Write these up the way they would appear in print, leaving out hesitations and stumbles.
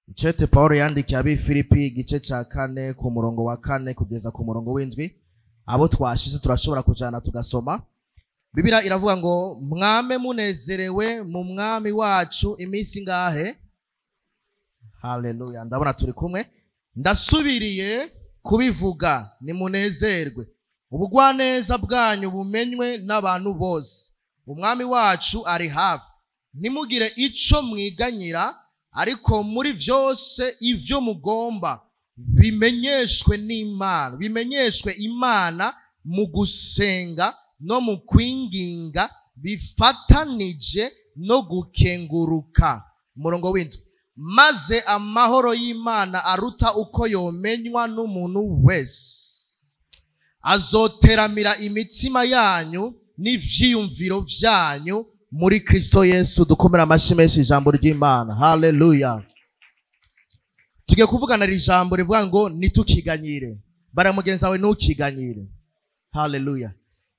Icete Paul yandikiye ab'i Filipi, igice ca 4, ku murongo wa 4 kugeza ku murongo w'7. Abo twashize turashobora kujana tugasoma. Bibiliya iravuga ngo: "Mwame munezerewe mu Mwami wacu iminsi ngahe?" Haleluya, ndabona turi kumwe. "Ndasubiriye kubivuga, nimunezerwe. Ubugwaneza bwanyu bumenywe n'abantu bose. Umwami wacu ari hafi. Ntimugire ico mwiganyira, ariko muri vyose ivyo mugomba bimenyeshwe n'Imana, bimenyeshwe Imana mu gusenga no mu kwinginga bifatanije no gukenguruka." Umurongo w'7: "Maze amahoro y'Imana aruta uko yomenywa n'umuntu wese azoteramira imitima yanyu n'ivyiyumviro vyanyu muri Kristo Yesu." Dukomera amashyi menshi ijambo ry'Imana. Haleluya! Tugiye kuvugana iri jambo rivuga ngo "Nitukiganyire". Bara mugenzi wawe: "Ntukiganyire." Haleluya!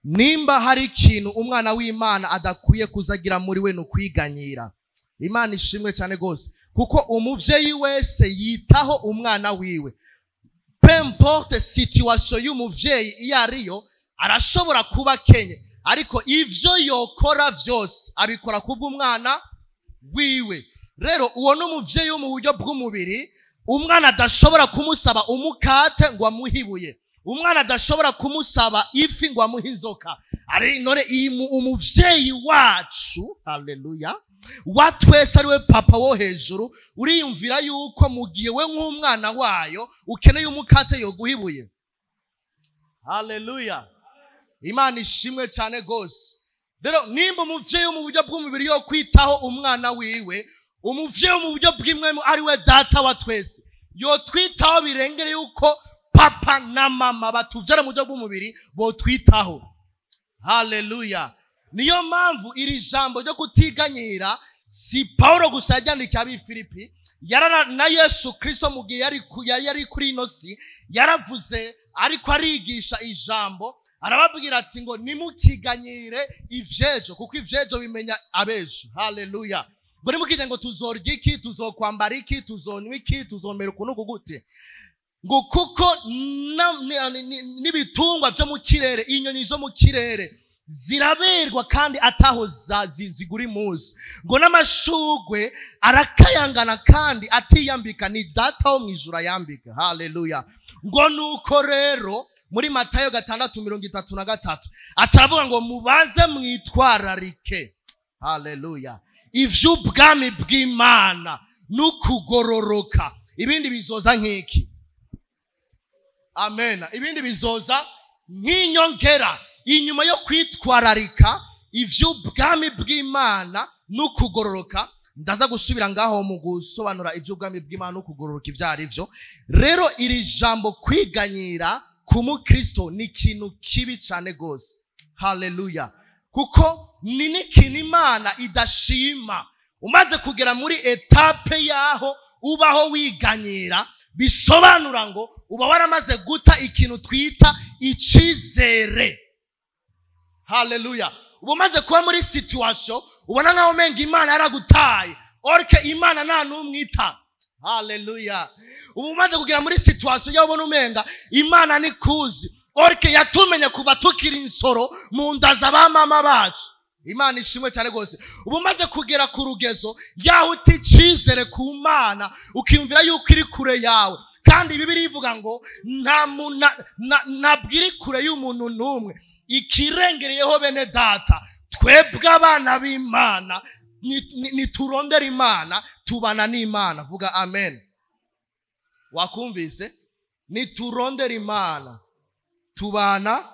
Nimba hari ikintu umwana w'Imana adakwiye kuzagira muri we, ni ukwiganyira. Imana ishimwe cyane rwose, kuko umuvyeyi wese yitaho umwana wiwe. Peu importe situation y'umuvyeyi iyo ariyo, arashobora kuba akenye, ariko ivyo yokora vyose abikora kubw'umwana wiwe. Rero uwo ni umuvyeyi wo mu buryo bw'umubiri. Umwana adashobora kumusaba umukate ngo amuhe ibuye, umwana adashobora kumusaba ifi ngo amuhe inzoka. Ari none iyi umuvyeyi wacu, haleluya, wa twese, ari we Papa wo hejuru, uriyumvira yuko mu gihe we nk'umwana wayo ukeneye umukate yoguha ibuye? Haleluya, Imana ishimwe cyane rwose. Rero nimba umuvyeyi wo mu buryo bw'umubiri yo kwitaho umwana wiwe, umuvyeyi wo mu buryo bw'impwemu, ari we Data wa twese, yotwitaho birengere yuko papa na mama batuvyara mu buryo bw'umubiri botwitaho. Haleluya! Niyo mpamvu iri jambo ryo kutiganyira si Paulo gusa yaryandikiye ab'i Filipi, na Yesu Kristo mu gihe yari kuri ino si yaravuze, ariko arigisha ijambo, arababwira ati ngo "Nimukiganyire ivyejo, kuko ivyejo bimenya abejo." Haleluya! Ngo nimukiganye ngo tuzorya iki, tuzokwambara iki, tuzonywa iki, tuzomera ukuntu uku gute, ngo kuko n'ibitungwa vyo mu kirere, inyoni zo mu kirere ziraberwa kandi ataho zigura impuzu, ngo n'amashugwe arakayangana kandi atiyambika, ni Data wo mw'ijuru ayambika. Haleluya! Ngo nuko rero muri Matayo 6:33 ataravuga ngo "Mubanze mwitwararike," haleluya, "ivy'ubwami bw'Imana n'ukugororoka, ibindi bizoza nk'iki?" Amen. Ibindi bizoza nk'inyongera. Inyuma yo kwitwararika ivy'ubwami bw'Imana n'ukugororoka, ndaza gusubira ngaho mu gusobanura ivy'ubwami bw'Imana n'ukugororoka ibyo ari byo. Rero iri jambo kwiganyira ku mukristo ni ikintu kibi cyane rwose. Haleluya! Kuko ni n'ikintu Imana idashima. Umaze kugera muri étape yaho ubaho wiganyira, bisobanura ngo uba waramaze guta ikintu twita icizere. Haleluya! Uba umaze kuba muri situation ubona nkaho umenga Imana yaragutaye, or que Imana nta n'umwita. Haleluya! Uba umaze kugera muri situation yaho ubona umenga Imana ntikuzi, or que yatumenye kuva tukiri insoro mu nda za ba mama bacu. Imana ishimwe cyane rwose. Uba umaze kugera ku rugezo yaho uta icizere ku Mana, ukiyumvira yuko iri kure yawe, kandi Bibiliya ivuga ngo ntabwo iri kure y'umuntu n'umwe. Ikirengereyeho, bene Data, twebwe abana b'Imana niturondera Imana, tubana n'Imana. Vuga amen. Wakumvise? Niturondera Imana, tubana.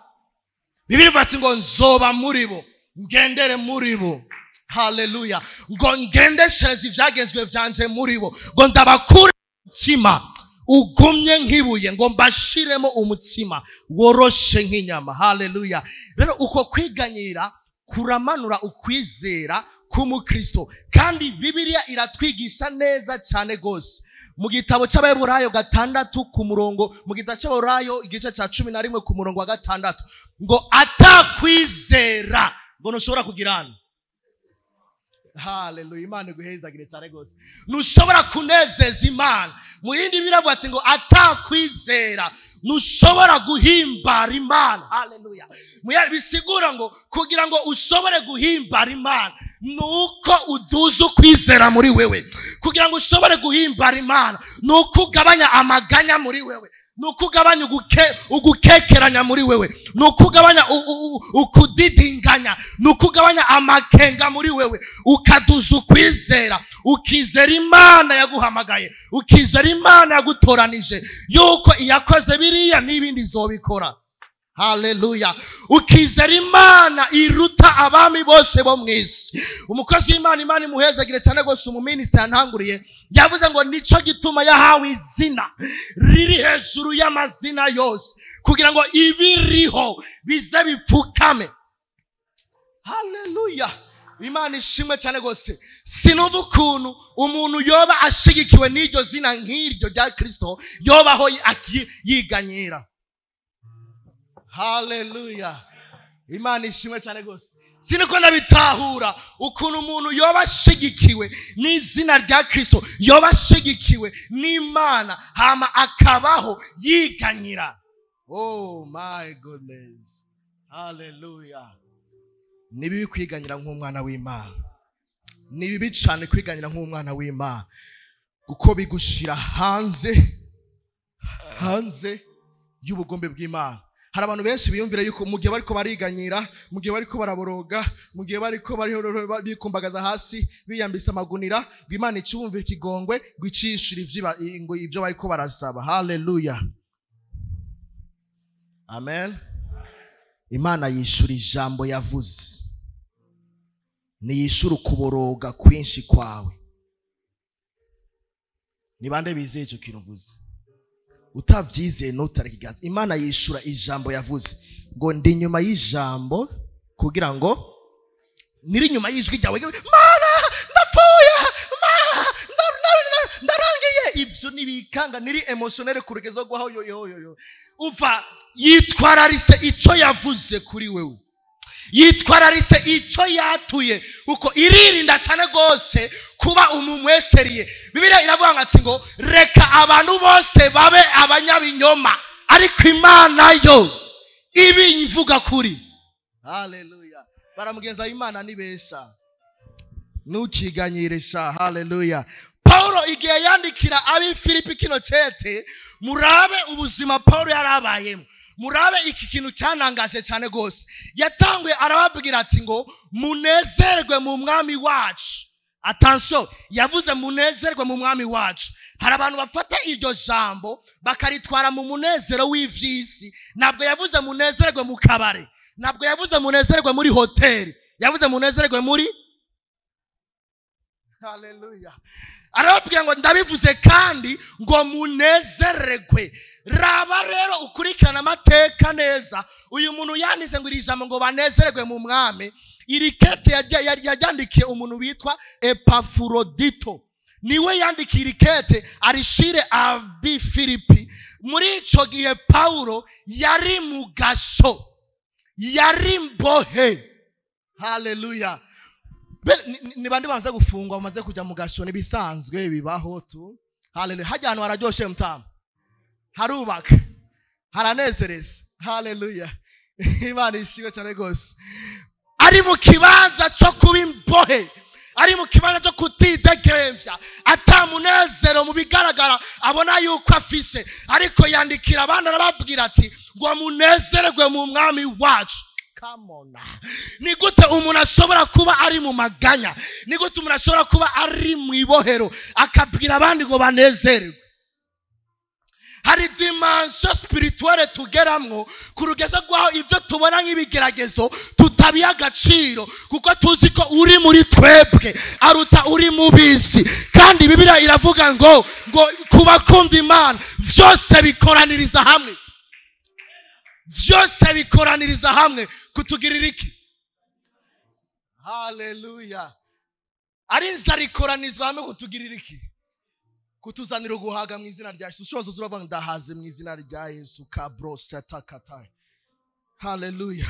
Bibiliya ivuga ati ngo "Nzoba muri bo, ngendere muri bo." Haleluya! Ngo "Ngendeshereze ibyagezwe byanje muri bo," ngo "ndabakure umutsima ugumye nk'ibuye," ngo "mbashiremo umutsima woroshe nk'inyama." Haleluya! Rero uko kwiganyira kuramanura ukwizera k'umukristo, kandi Bibiliya iratwigisha neza cyane rwose mu gitabo cy'Abaheburayo 6 ku murongo, mu gitabo cy'Abaheburayo igice cya 11 ku murongo wa 6, ngo atakwizera ngo ntushobora kugirana. Haleluya, Imana iguhezagire cyane gose. Ntushobora kunezeza Imana. Mu yindi biravuga ati ngo atakwizera ntushobora guhimbara Imana. Haleluya. Bisigura ngo kugira ngo ushobore guhimbara Imana nuko uduza ukwizera muri wewe. Kugira ngo ushobore guhimbara Imana nuko ugabanya amaganya muri wewe, nuko ugabanya ugukekeranya muri wewe, nuko ugabanya ukudidinganya, nuko ugabanya amakenga muri wewe, ukaduza ukwizera, ukizera Imana yaguhamagaye, ukizera Imana yagutoranije yuko iyakoze biriya n'ibindi izobikora. Haleluya. Ukizera Imana iruta abami bose bo mw'isi. Umukozi w'Imana, Imana imuhezagire cyane gose, umuminisitiri yantanguriye yavuze ngo nico gituma yahawe izina riri hejuru y'amazina yose, kugira ngo ibiriho bize bipfukame. Haleluya. Imana ishimwe cyane gose. Sinumva ukuntu umuntu yoba ashigikiwe n'iryo zina nk'iryo rya Kristo yobaho yiganyira. Haleluya. Imana ishimwe cyane gose. Siniko ndabitahura ukuntu umuntu yoba ashigikiwe n'izina rya Kristo, yoba ashigikiwe n'Imana, hama akabaho yiganyira. Oh my goodness. Haleluya. Ni bibi kwiganyira nk'umwana w'Imana. Ni bibi cyane kwiganyira nk'umwana w'Imana, kuko bigushira hanze y'ubugombe bw'Imana. Hari abantu benshi biyumvira yuko mu gihe bariko bariganyira, mu gihe bariko baraboroga, mu gihe bariko bikumbagaza hasi biyambisa amagunira, ngo Imana icubumvira ikigongwe ngo icishura ivyo bariko barasaba. Haleluya. Amen. Imana yishura ijambo yavuze, niyishura ukuboroga kwinshi kwawe. Ni bande bizeye ico kintu mvuze? Utavyizeye ntutareke ikiganza. Imana yishura ijambo yavuze ngo ndi nyuma y'ijambo kugira ngo niri nyuma y'ijwi ryawe. Mana ndapfuye, ndarangiye. Ivyo nibikanga, niri emotionnel kurugezo gwaho yo yo yo. Umva, yitwararise ico yavuze kuri wewe, yitwararise ico yatuye, uko iririnda cyane gose kuba umumweseriye. Bibiliya iravuga ngo ati ngo reka abantu bose babe abanyabinyoma, ariko Imana yo ibimvuga kuri. Haleluya. Baramugenza Imana nibesha, ntukiganyirisha. Haleluya. Paulo igihe yandikira abi Filipi kino cete, murabe ubuzima Paulo yarabayemo, murabe iki kintu cyanangaje cyane gose. Yatanguye arababwira ati ngo munezerwe mu mwami wacu. Attention, yavuze munezerwe mu mwami wacu. Hari abantu bafata iryo jambo bakaritwara mu munezero w'ivyisi. Ntabwo yavuze munezerwe mu kabare, ntabwo yavuze munezerwe muri hoteli, yavuze munezerwe muri. Haleluya. Arababwira ngo ndabivuze kandi ngo munezerwe. Raba rero ukurikirana amateka neza. Uyu muntu yanditse ngo iri jambo ngo banezerwe mu mwami, iri kete yajyandikiye umuntu witwa Epafurodito. Niwe yandikiye iri kete arishire abi Filipi. Muri ico gihe Paulo yari mu gasho, yari mbohe. Haleluya. Ni bande bamaze gufungwa, bamaze kuja mu gasho, nibisanzwe bibaho tu. Haleluya. Hajya ahantu hararyoshe mtamu, harubaka, haranezereza. Haleluya. Imana ishimwe cyane gose. Ari mu kibanza cyo kuba imbohe, ari mu kibanza cyo kutidegemvya, atamunezero mu bigaragara abona yuko afise, ariko yandikira abandi arababwira ati ngo munezerwe mu mwami wacu. Come on. Ni gute umuntu ashobora kuba ari mu maganya? Ni gute umuntu ashobora kuba ari mu ibohero akabwira abandi ngo banezerwe? Hari dimension spirituelle tugeramwo kurugeza gwaho ivyo tubona nk'ibigeragezo tutabiha agaciro, kuko tuzi ko uri muri twebwe aruta uri mu bisi. Kandi Bibiliya iravuga ngo kubakunda Imana vyose bikoraniriza hamwe, vyose bikoraniriza hamwe kutugirira iki? Haleluya. Ari inzara ikoranizwa hamwe kutugirira iki? Kutuzanira guhaga mu izina rya Yesu. Ushoboza uravuga ndahaze mu izina rya Yesu kabro satakata. Haleluya.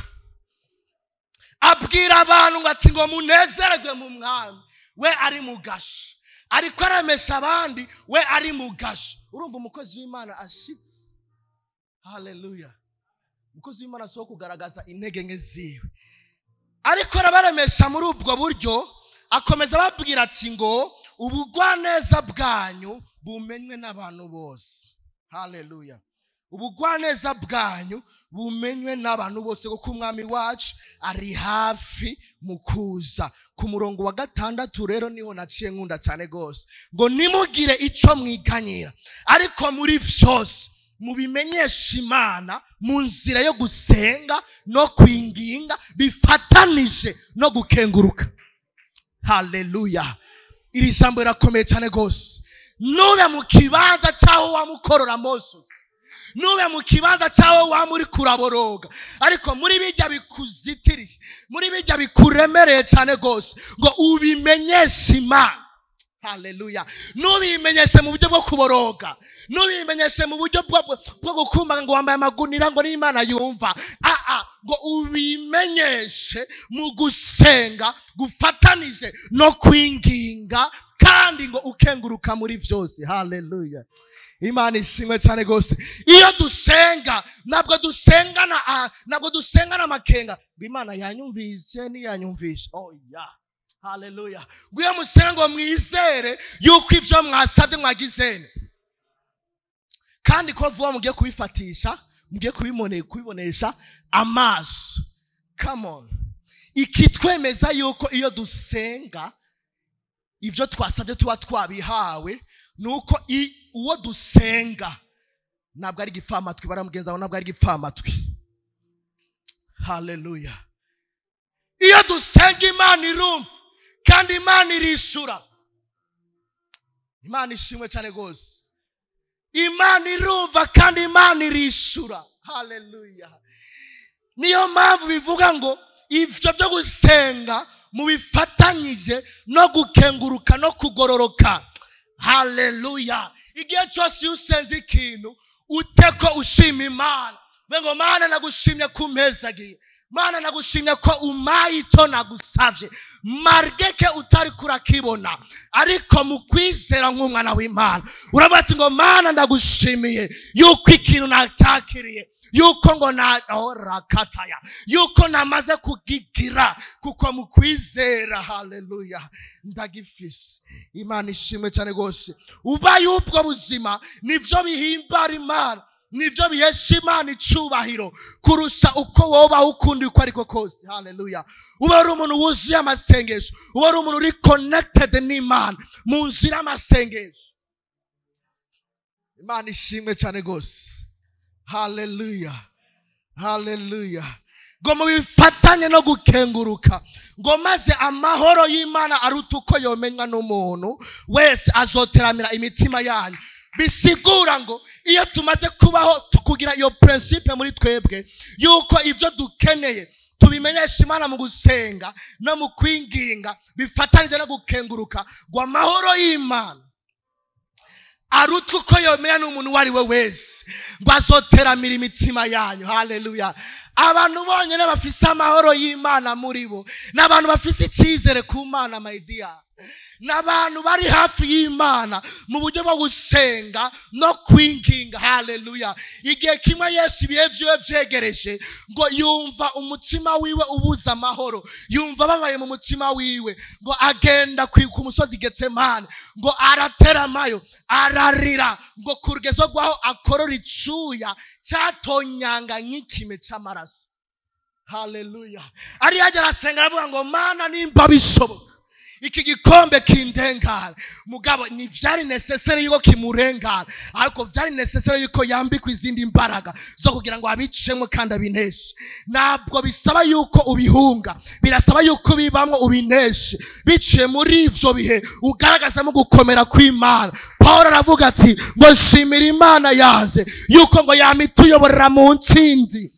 Abwira abantu ngo ati ngo munezerwe mu mwami. we ari mu gasho, ariko aremesha abandi, we ari mu gasho. Urumva umukozi w'Imana ashitse. Haleluya. Umukozi w'Imana si uwo kugaragaza intege nke ziwe, ariko arabaremesha muri ubwo buryo. Akomeza ababwira ati ngo ubugwaneza bwanyu bumenywe n'abantu bose. Haleluya. Ubugwaneza bwanyu bumenywe n'abantu bose, kuko umwami wacu ari hafi mu kuza. Ku murongo wa 6 rero niho naciye nkunda cyane gose, ngo nimugire ico mwiganyira, ariko muri vyose mubimenyesha Imana mu nzira yo gusenga no kwinginga bifatanije no gukenguruka. Haleluya. Iri jambo rirakomeye cyane gose. Nube mu kibanza cyaho wamukorora Moses, nube mu kibanza cyaho wamuri kuraboroga, ariko muri bijya bikuzitirije, muri bijya bikuremereye cyane gose, ngo ubimenyeshe Imana. Haleluya. Nubimenyeshe mu buryo bwo kuboroga, nubimenyeshe mu buryo bwo gukumba ngo wambaye amagunira ngo n'Imana yumva. Ngo ubimenyeshe mu gusenga gufatanije no kwinginga, kandi ngo ukenguruka muri vyose. Haleluya. Imana ishimwe cyane gose. Iyo dusenga ntabwo dusengana amakenga ngo Imana yanyumvise niyanyumvishe. Oh yeah. Haleluya. Ngo musengo mwizere yuko ivyo mwasabye mwagizene, kandi ko vuba mugiye kubifatisha, mugiye kubibonesha amaso. Come on. Ikitwemeza yuko iyo dusenga ivyo twasabye tuba twabihawe, nuko uwo dusenga ntabwo ari gipfamatwi, baramugenza ntabwo ari gipfamatwi. Haleluya. Iyo dusenga Imana irumva, kandi Imana irishura. Imana ishimwe cyane gose. Imana irumva kandi Imana irishura. Haleluya. Niyo mpamvu bivuga ngo ivyo byo gusenga mubifatanyije no gukenguruka no kugororoka. Haleluya. Igihe cyose usenze ikintu uteko ushima Imana, ngo Mana nagushimye kumpezagiye, Mana nagushimye ko umaye icyo nagusavye, margeke utari kurakibona, ariko mu kwizera nk'umwana w'Imana uravuga ati ngo Mana ndagushimiye yuko ikintu natakiriye, yuko ngo na orakataya, yuko namaze kugigira, kuko mu kwizera. Haleluya. Ndagifise. Imana ishimwe cyane gose. Ubaye ubwo buzima nivyo bihimbara Imana, nivyo bihesha Imana icubahiro kurusha uko woba ukundi uko ariko kose. Haleluya. Uba ari umuntu wuzuye amasengesho, uba ari umuntu uri connected n'Imana mu nzira y'amasengesho. Imana ishimwe cyane gose. Haleluya. Haleluya. Ngo mubifatanye no gukenguruka, ngo maze amahoro y'Imana aruta uko yomenywa n'umuntu wese azoteramira imitima yanyu. Bisigura ngo iyo tumaze kubaho tukugira iyo principe muri twebwe yuko ivyo dukeneye tubimenyesha Imana mu gusenga no mu kwinginga bifatanije no gukenguruka, ngo amahoro y'Imana aruta uko yomenya n'umuntu uwo ari we wese, ngo azoteramira imitima yanyu. Haleluya. Abantu bonyene bafise amahoro y'Imana muri bo n'abantu bafise icyizere ku Mana, my dear, n'abantu bari hafi y'Imana mu buryo bwo gusenga no kwinginga. Haleluya. Igihe kimwe Yesu ibihe vyiwe vyegereje, ngo yumva umutima wiwe ubuza amahoro, yumva babaye mu mutima wiwe, ngo agenda ku musozi Getsemane, ngo arateramayo ararira, ngo kurugezo rwaho akorora icuya cyatonyanga nk'ikime c'amaraso. Haleluya. Ari yagera arasenga aravuga ngo Mana nimba bishoboka iki gikombe kindengana. Mugabo ni vyari necessary yuko kimurengana, ariko vyari necessary yuko yambikwa izindi mbaraga zo kugira ngo abicemwe kandi abineshe. Ntabwo bisaba yuko ubihunga, birasaba yuko bibamwo ubineshe. Biciye muri ivyo bihe ugaragazamo gukomera kw'Imana. Paul aravuga ati ngo nshimira Imana yanze yuko ngo yamituyoborera mu ntsinzi,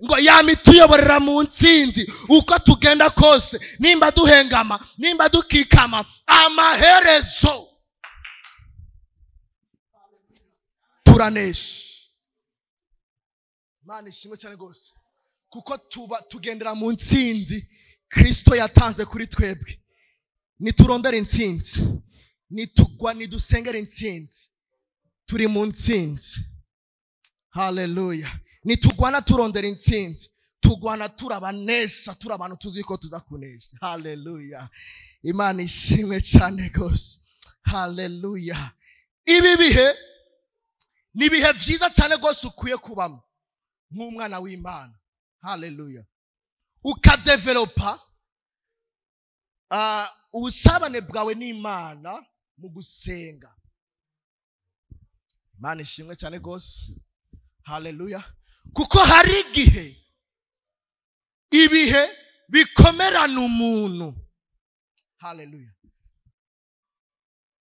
ngo yamituyoborera mu ntsinzi uko tugenda kose, nimba duhengama, nimba dukikama, amaherezo turanesha. Imana ishimwe cyane gose, kuko tuba tugendera mu ntsinzi Kristo yatanze kuri twebwe. Niturondera intsinzi, nitugwa, nidusengera intsinzi, turi mu ntsinzi. Haleluya. Nitugwana turondera intsinzi, tugwana turabanesha, turi abantu tuzi ko tuza kunesha. Haleluya. Imana ishimwe cyane rwose. Haleluya. Ibi bihe ni ibihe vyiza cyane rwose ukwiye kubamo nk'umwana w'Imana. Haleluya. Ukadevelopa ubusabane bwawe n'Imana mu gusenga. Imana ishimwe cyane rwose. Haleluya. Kuko hari igihe ibihe bikomerana umuntu. Haleluya.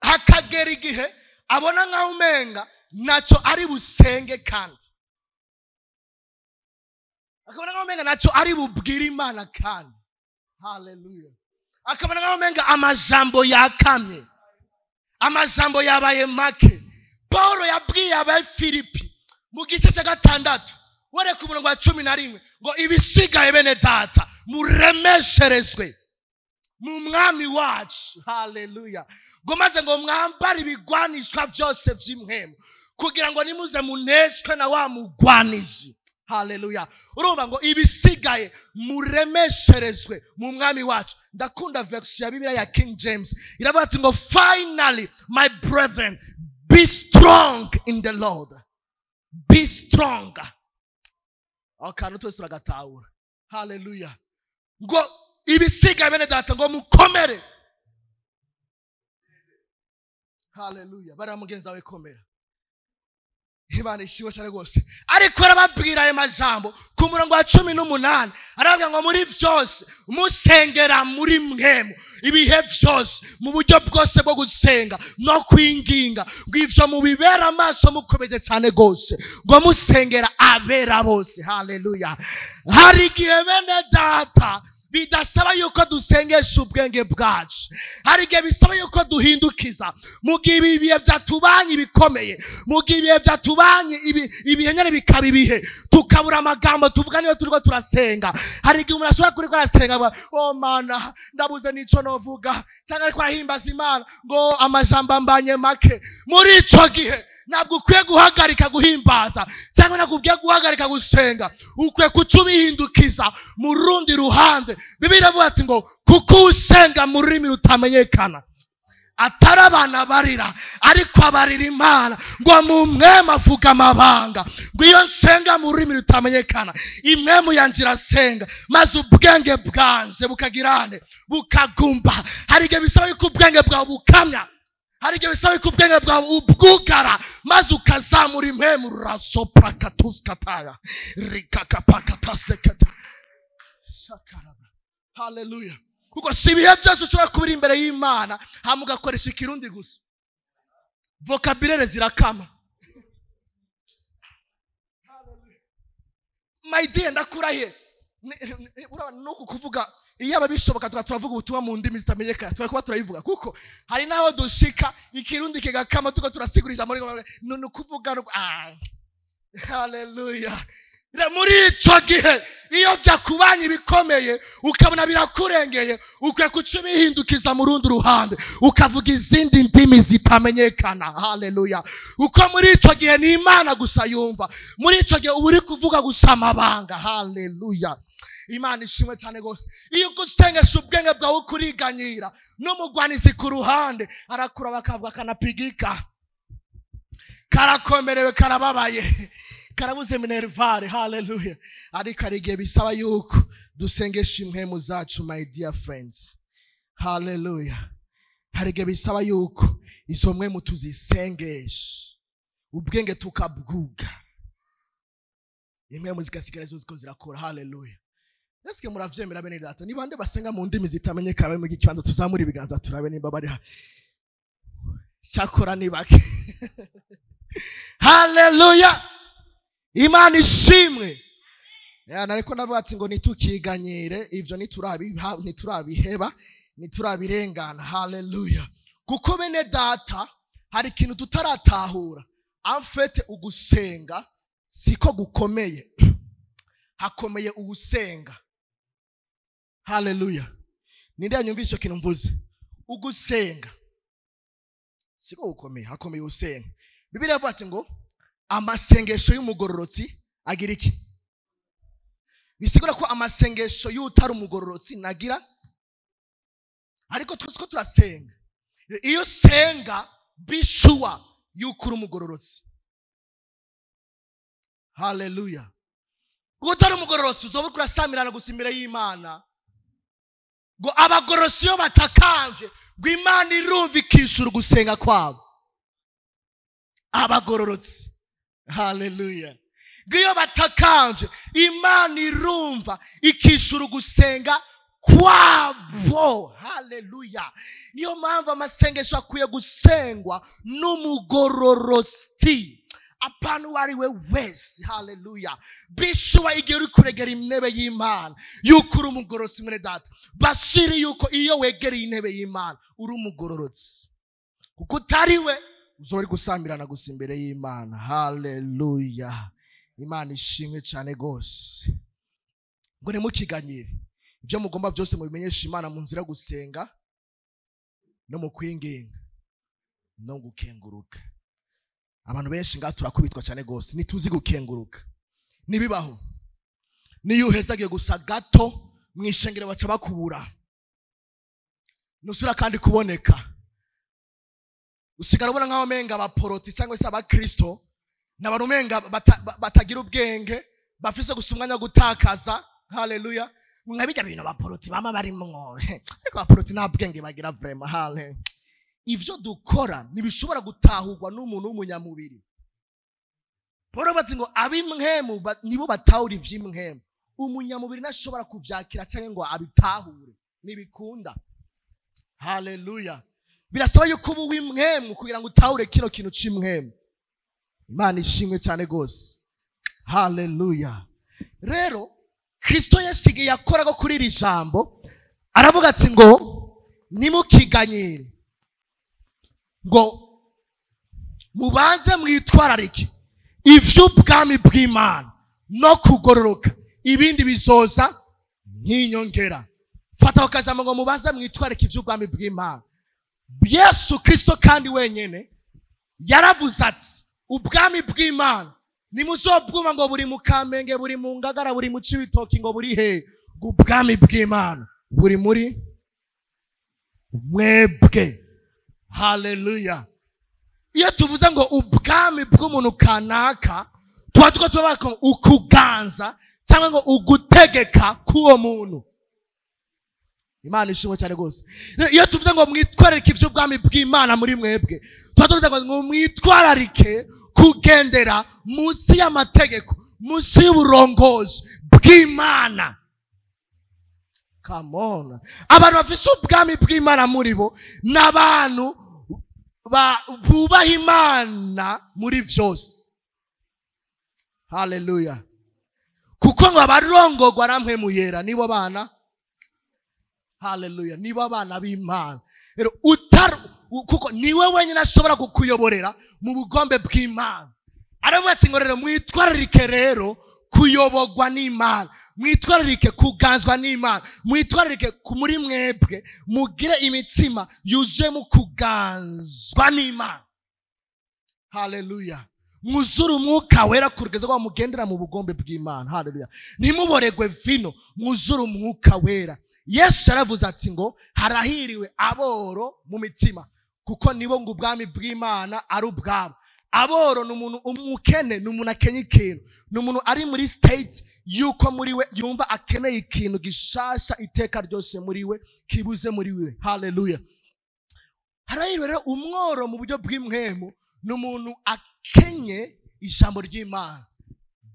Hakagera igihe abona nkaho umenga ntacyo ari busenge, kandi akabona nkaho umenga ntacyo ari bubwire Imana kandi. Haleluya. Akabona nkaho umenga amajambo yakamye, amajambo yabaye make. Paulo yabwiye Abafilipi mu gice cya 6 wereka umurongo wa 11 ngo ibisigaye bene data muremesherezwe mu mwami wacu. Haleluya. Ngo maze ngo mwambare ibigwanishwa vyose vy'imwemu kugira ngo nimuze muneshwe na wa mugwanizi. Haleluya. Urumva ngo ibisigaye muremesherezwe mu mwami wacu. Ndakunda verse ya Bibiliya ya King James iravuga ati ngo finally my brethren be strong in the Lord. Be strong. Akantu twese turagatahura. Haleluya. Ngo ibisigaye bene data ngo mukomere. Haleluya. Bara mugenzi wawe komera. Imana ishimwe cyane rwose. Ariko arababwira ayo majambo ku murongo wa 18 arababwira ngo muri vyose musengera muri mwemu ibihe vyose mu buryo bwose bwo gusenga no kwinginga, ngo ivyo mubibera amaso mukomeze cyane rwose, ngo musengera abera bose. Haleluya. Hari igihe bene data bidasaba yuko dusengesha ubwenge bwacu, hari igihe bisaba yuko duhindukiza. Mu gihe ibihe byatubanye bikomeye, mu gihe ibihe byatubanye ibihe nyene bikaba ibihe tukabura amagambo tuvuga niyo turiko turasenga. Hari igihe umuntu ashobora kuriko arasenga ngo oh mana ndabuze nico novuga, cyangwa ariko arahimbaza Imana ngo amajambo ambanye make. Muri ico gihe ntabwo ukwiye guhagarika guhimbaza, cyangwa ntabwo ukwiye guhagarika gusenga, ukwiye kucubihindukiza mu rundi ruhande. Bibiliya iravuga ati ngo kuko usenga mu rurimi rutamenyekana atari abana barira, ariko abarira Imana, ngo mu mwema avuga amabanga, ngo iyo nsenga mu rurimi rutamenyekana imwemu yanje irasenga, maze ubwenge bwanje bukagirane bukagumba. Hari igihe bisaba yuko ubwenge bwawe bukamya, hari igihe bisaba yuko ubwenge bwawe ubwugara, maze ukazamura impemu rasopra katuskataya rikakapakatasekata shakaraba. Haleluya. Kuko si ibihe byose ushobora kubira imbere y'Imana hama ugakoresha ikirundi gusa, vocabulaire zirakama. My dear, ndakurahiye urabona nuko kuvuga iyo abishoboka turavuga ubutumwa mu ndimi zitamenyekana twari turayivuga, kuko hari naho dushika ikirundi kigakama tuko turasigura ijambo no kuvuga. Haleluya. Muri ico gihe iyo vyakubanye bikomeye ukabona birakurengeye, ukwiye kucibihindukiza mu rundi ruhande ukavuga izindi ndimi zitamenyekana. Haleluya. Uko muri ico gihe ni Imana gusa yumva, muri ico gihe uba uri kuvuga gusa amabanga. Haleluya. Imana ishimwe cyane rwose. Iyo ugusengesha ubwenge bwawe ukuriganyira n'umugwanizi ku ruhande arakura bakavuga kanapigika, karakomerewe, karababaye, karabuze minervare. Haleluya. Ariko hari igihe bisaba yuko dusengesha impwemu zacu, my dear friends. Haleluya. Hari igihe bisaba yuko izo mpwemu tuzisengesha, ubwenge tukabwuga, impwemu zigasigara zo ziko zirakora. Haleluya. Eske muravyemera bene data? Ni bande basenga mu ndimi zitamenyekana bari mu gikibanza? Tuzamura ibiganza turabe nimba bari cyakora ni bake. Haleluya. Imana ishimwe. Nariko ndavuga ati ngo nitukiganyire ivyo, niturabiheba, niturabirengana. Haleluya. Kuko bene data hari ikintu tutaratahura. Amfete ugusenga siko gukomeye, hakomeye ugusenga. Haleluya. Ninde yanyumvise ikintu mvuze? Ugusenga siko gukomeye, hakomeye usenga. Bibiliya yavuze ati ngo amasengesho y'umugororotsi agira iki? Bisigura ko amasengesho y'utari umugororotsi nagira. Ariko twese ko turasenga, iyo usenga bishuwa yuko uri umugororotsi. Haleluya. Kuko utari umugororotsi uzoba uriko urasamirana gusa imbere y'Imana. Ngo abagororotsi iyo batakambye, ngo Imana irumva ikishura ugusenga kwabo. Abagororotsi. Haleluya. Ngo iyo batakambye, Imana irumva ikishura ugusenga kwabo. Haleluya. Niyo mpamvu amasengesho akwiye gusengwa n'umugororotsi, apana uwo ari we wese. Haleluya. Bishuwa igihe uri kuregera intebe y'Imana yuko uri umugororotsi. Mwene data, basiri yuko iyo wegereye intebe y'Imana uri umugororotsi, kuko utari we uzoba uri gusamirana gusa imbere y'Imana. Haleluya. Imana ishimwe cyane rwose. Ngo ntimukiganyire, ibyo mugomba byose mubimenyeshe Imana mu nzira yo gusenga no mu kwinginga no gukenguruka. Abantu benshi ngaha turakubitwa cyane rwose, ntituzi gukenguruka, ntibibaho. Niyo uhezagiye gusa gato mu ishengero baca bakubura, ntusubira kandi kuboneka. Usigara ubona nk'aho umenga abaporoti cyangwa se abakristo ni abantu umenga batagira ubwenge, bafise gusa umwanya wo gutakaza. Haleluya. Nka bijya bintu abaporoti bama barimwo, ariko abaporoti nta bwenge bagira vraiment. Haleluya. Ivyo dukora ntibishobora gutahurwa n'umuntu w'umunyamubiri. Paul avuze ngo ab'imwemu nibo batahura ivy'imwemu. Umunyamubiri ntashobora kuvyakira canke ngo abitahure, ntibikunda. Haleluya. Birasaba yuko uba uw'imwemu kugira ngo utahure kino kintu c'imwemu. Imana ishimwe cyane rwose. Haleluya. Rero Kristo Yesu igihe yakoraga kuri iri jambo aravuga ati ngo ntimukiganyire, ngo mubanze mwitwararike ivy'ubwami bw'Imana no kugororoka, ibindi bizoza nk'inyongera. Fata akajambo ngo mubanze mwitwararike ivy'ubwami bw'Imana. Yesu Kristo kandi wenyene yaravuze ati ubwami bw'Imana nimuzobwumva ngo buri mu Kamenge, buri mu Ngagara, buri mu Cibitoki, ngo buri he? Ngo ubwami bw'Imana buri muri mwebwe. Haleluya. Iyo tuvuze ngo ubwami bw'umuntu kanaka, tuba turiko turavuga ko ukuganza cyangwa ngo ugutegeka k'uwo muntu. Imana ishimwe cyane rwose. Iyo tuvuze ngo mwitwararike ivy'ubwami bw'Imana muri mwebwe, tuba tuvuze ngo mwitwararike kugendera munsi y'amategeko, munsi y'uburongozi bw'Imana. Come on. Abantu bafise ubwami bw'Imana muri bo ni abantu bubaha Imana muri vyose. Haleluya. Kuko ngo abarongorwa namwe muyera nibo bana. Haleluya. Nibo abana b'Imana. Rero kuko niwe wenyine ashobora kukuyoborera mu bugombe bw'Imana. Aravuga ati ngo rero mwitwararike rero kuyoborwa n'Imana, mwitwararike kuganzwa n'Imana, mwitwararike muri mwebwe mugire imitsima yuzuye mu kuganzwa n'Imana. Haleluya. Mwuzure umwuka wera kugeza aho mugendera mu bugombe bw'Imana. Haleluya. Ntimuboregwe vino, mwuzure umwuka wera. Yesu yaravuze ati ngo harahiriwe aboro mu mitima, kuko nibo ngo ubwami bw'Imana ari ubwabo. Aboro ni umuntu umukene, ni umuntu akenye ikintu, ni umuntu ari muri state yuko muri we yumva akeneye ikintu gishasha iteka ryose muri we, kibuze muri we. Haleluya. Harahiriwe rero umworo mu buryo bw'imwemu, ni umuntu akenye ijambo ry'Imana.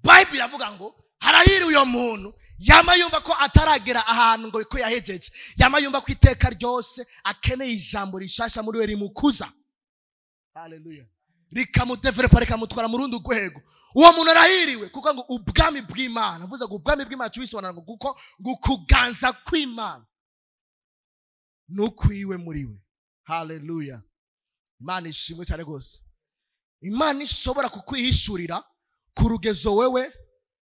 Bible iravuga ngo harahiriwe uyo muntu yama yumva ko ataragera ahantu ngo ko yahejeje, yama yumva ko iteka ryose akeneye ijambo rishasha muri we rimukuza. Haleluya. Rikamudevelopa, rikamutwara mu rundi rwego. Uwo muntu arahiriwe kuko ngo ubwami bw'Imana, mvuze ngo ubwami bw'Imana tubisobanura ngo kuko ngo kuganza kw'Imana nukwiwe muri we. Haleluya. Imana ishimwe cyane rwose. Imana ishobora kukwihishurira ku rugezo wewe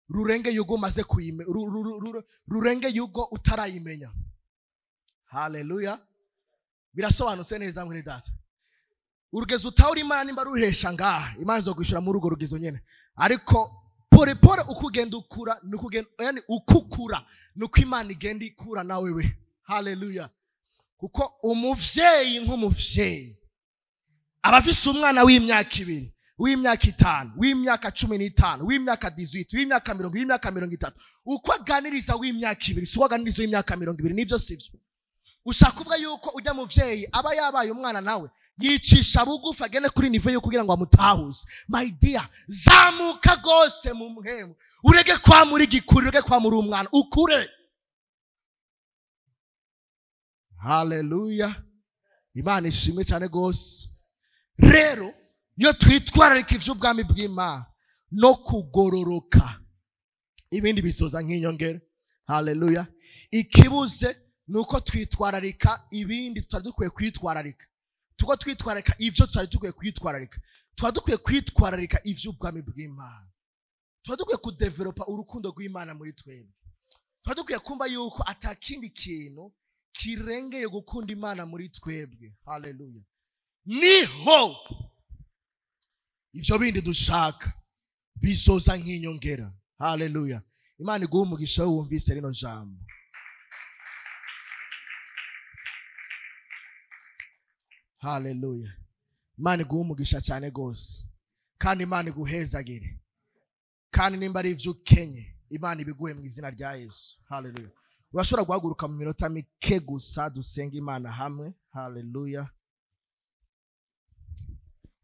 rurenge yugo umaze kuyime, rurenge yugo utarayimenya. Haleluya. Birasobanutse neza mwene data. Urugezo utawura Imana nimba ruhesha ngaha, Imana izokwishura muri urwo rugezo nyene. Ariko pore pore uko ugenda ukura, nuko ugenda, yani uko ukura nuko Imana igenda ikura na wewe. Haleluya. Kuko umuvyeyi nk'umuvyeyi aba afise umwana w'imyaka 2, w'imyaka 5, w'imyaka 15, w'imyaka 18, w'imyaka 20, w'imyaka 30. Uko aganiriza w'imyaka 2 si uko aganiriza w'imyaka 20, nivyo sivyo? Ushaka kuvuga yuko ujya muvyeyi aba yabaye umwana nawe yicisha bugufi agene kuri niveau yo kugira ngo amutahuze. My dear, zamuka gose mu mpemu, urege kwa muri gikuri, urege kwa muri umwana, ukure. Haleluya. Imana ishimwe cyane gose. Rero iyo twitwararika ivy'ubwami bw'Imana no kugororoka, ibindi bizoza nk'inyongera. Haleluya. Ikibuze nuko twitwararika ibindi tutari dukwiye kwitwararika. Tuko twitwararika ivyo tutari dukwiye kwitwararika. Tuba dukwiye kwitwararika ivy'ubwami bw'Imana. Tuba dukwiye kudevelopa urukundo rw'Imana muri twebwe. Tuba dukwiye kumva yuko atakindi kintu kirengeye gukunda Imana muri twebwe. Haleluya. Niho ivyo bindi dushaka bizoza nk'inyongera. Haleluya. Imana iguhe umugisha wumvise rino jambo. Haleluya. Imana iguhe umugisha cyane gose. Kandi Imana iguhezagire. Kandi nimba ari ivyo ukenye, Imana ibiguhe mu izina rya Yesu. Haleluya. Urashobora guhaguruka mu minota mike gusa dusenga Imana hamwe. Haleluya.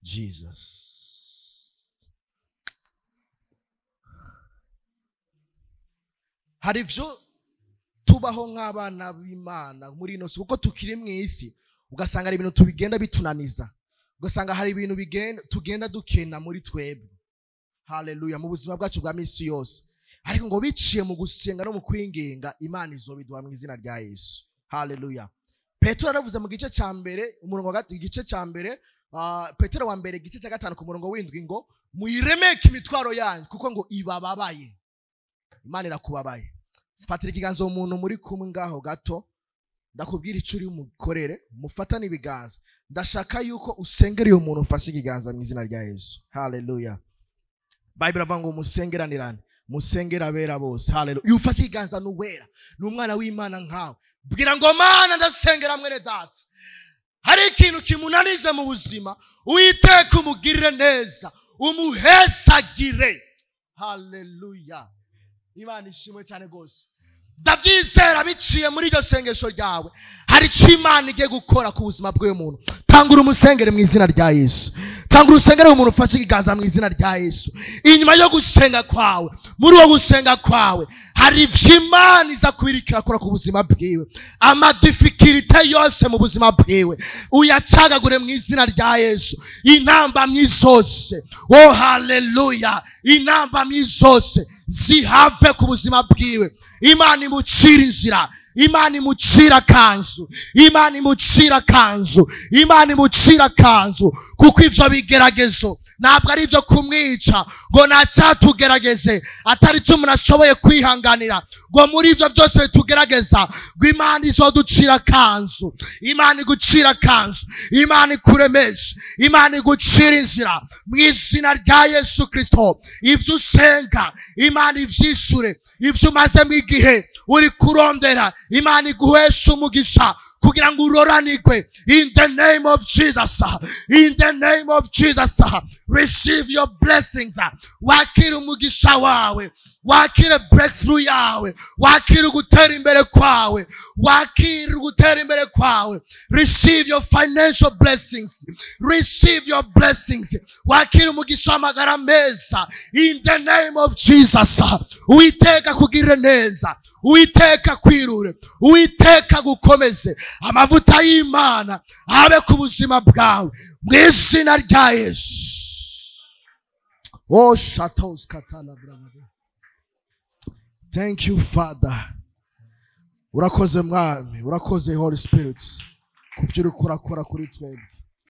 Jesus. Hari ivyo tubaho nk'abana b'Imana muri ino si, kuko tukiri mu isi, ugasanga hari ibintu tubigenda bitunaniza, ugasanga hari ibintu tugenda dukena muri twebwe. Haleluya. Mu buzima bwacu bwa misi yose. Ariko ngo biciye mu gusenga no mu kwinginga, Imana izobiduha mu izina rya Yesu. Haleluya. Petero yaravuze mu gice ca mbere, umurongo wa gatatu, igice ca mbere, Petero wa mbere igice ca 5 ku murongo w'indwi ngo muyiremeke imitwaro yanyu kuko ngo ibababaye. Imana irakubabaye. Fatira ikiganza umuntu muri kumwe ngaho gato, ndakubwira ico uri umukorere, mufatane ibiganza. Ndashaka yuko usengera uyo muntu ufashe ikiganza mu izina rya Yesu. Haleluya. Bible iravuga ngo musengeranirane, musengera abera bose. Haleluya. Iyo ufashe ikiganza n'uwera, n'umwana w'Imana nkawe, bwira ngo Mana ndasengera mwene data. Hari ikintu kimunanije mu buzima, Uwiteka umugirire neza, umuhesagire. Haleluya. Imana ishimwe cyane gose. Ndavyizera biciye muri iryo sengesho ryawe, hari ico Imana igiye gukora ku buzima bw'uyu muntu. Tangura umusengere mu izina rya Yesu. Tangura usengere umuntu ufashe ikiganza mu izina rya Yesu. Inyuma yo gusenga kwawe, muri uwo gusenga kwawe, hari ivyo Imana iza kubirikira akora ku buzima bwiwe. Amadifikirite yose mu buzima bwiwe uyacagagure mu izina rya Yesu. Intambamyi zose, oh haleluya, intambamyi zose zihave ku buzima bwiwe. Imana imucira inzira, Imana imucira kanzu, Imana imucira kanzu, Imana imucira kanzu. Kuko ivyo bigeragezo ntabwo ari ivyo kumwica, ngo ntacyatugerageze atari cyo umuntu ashoboye kwihanganira, ngo muri ivyo byose bitugerageza, ngo Imana izoducira kanzu. Imana igucira kanzu, Imana ikuremeshe, Imana igucira inzira mu izina rya Yesu Kristo. Ivyo usenga Imana ivyishure, ivyo umazemo igihe uri kurondera, Imana iguheshe umugisha kugira ngo uroranirwe. In the name of Jesus, in the name of Jesus, receive your blessings. Wakire umugisha wawe, wakire breakthrough yawe, wakire gutera imbere kwawe, wakire gutera imbere kwawe. Receive your financial blessings, receive your blessings. Wakire umugisha w'amagara meza in the name of Jesus. Uwiteka akugirire neza, Uwiteka kwirure, Uwiteka gukomeze. Amavuta y'Imana abe ku buzima bwawe mu izina rya Yesu. Oh, shatos katala bravo. Thank you Father. Urakoze Mwami, urakoze Holy Spirit kuvyo uriko urakora kuri twebwe.